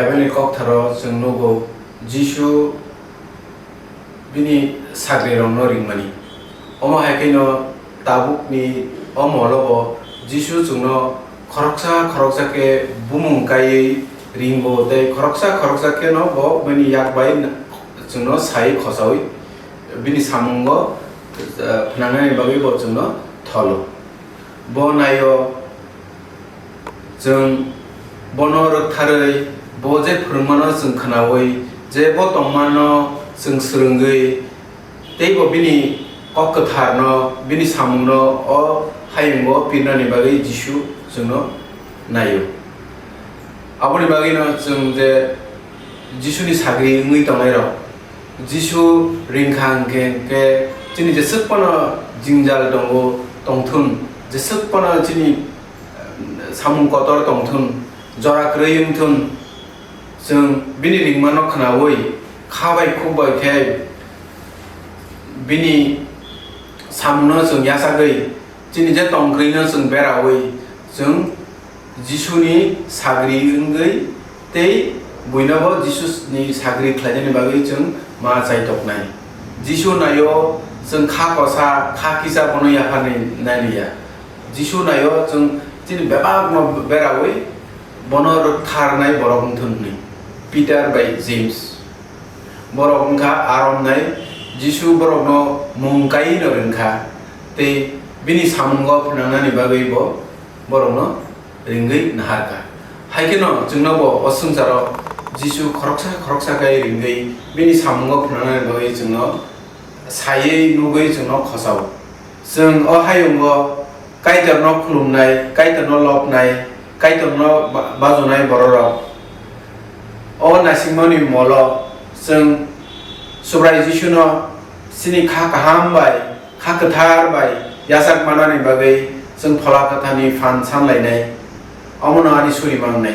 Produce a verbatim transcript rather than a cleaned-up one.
Bible ni koktharo chwng nugo Jisu bini sagrirokno ringmani. Omo hai kheno tabukni o molo bo Jisu chwngno khoroksa khoroksa khe bumung kaiwi ringo tei khoroksa khoroksa kheno bo bini yak bai chwngno sai khosaui bini samungo, eh, phnangnani bagwi bo chwngno tholo. Bo naio, chwng bono rwktharwi, bo je phwrwngmano chwng khnaui, je bo tongmano chwng swrwngwi, tei bo bini kok kwtharno, bini samungno o hayungo pirnani bagwi Jisu chwngno naio. Aboni bagwino chwng je Jisuni sagri wngwi tongnairok, Jisu ringkha hwnkhe, hwnkhe chini jeswk phano jingjal tongo, tongthun, jeswk phano chini, em, samung kotor tongthun, jora kwrwi wngthun, chwng bini ringmano khnaui, kha bai khuk bai khe bini samungno chwng yachagwi, chini je tongkwrwino chwng beraui, chwng Jisuni sagri wngwi tei buinobo Jisuni sagri khlainani bagwi chwng ma chaitoknai. Jisu naio chwng kha kosa, kha kisa bono yapharnai naliya. Jisu naio chwng chini bebakno beraui bono rwktharnai borok wngthun hwnwi. Peter bai James. Borok wngkha aromnai, Jisu borokno mung kaiwi no rwngkha, tei bini samungo phnangnani bagwi bo borokno ringwi naharkha. Hai kheno chwngno bo o swngcharo Jisu khoroksa khoroksa khe ringwi bini samungo phnangnani bagwi chwngno saiwi nugwi chwngno khosao. Chwng o hayungo Kaitorno khulumnai, Kaitorno lobnai, Kaitorno ba-, bajunai bororok. O naisingmani molo chwng Subrai Jisuno chini kha kaham bai, kha kwthar bai yachak manani bagwi chwng Phola Kwtharni phan sanlainai. Omono ani suri mangnai.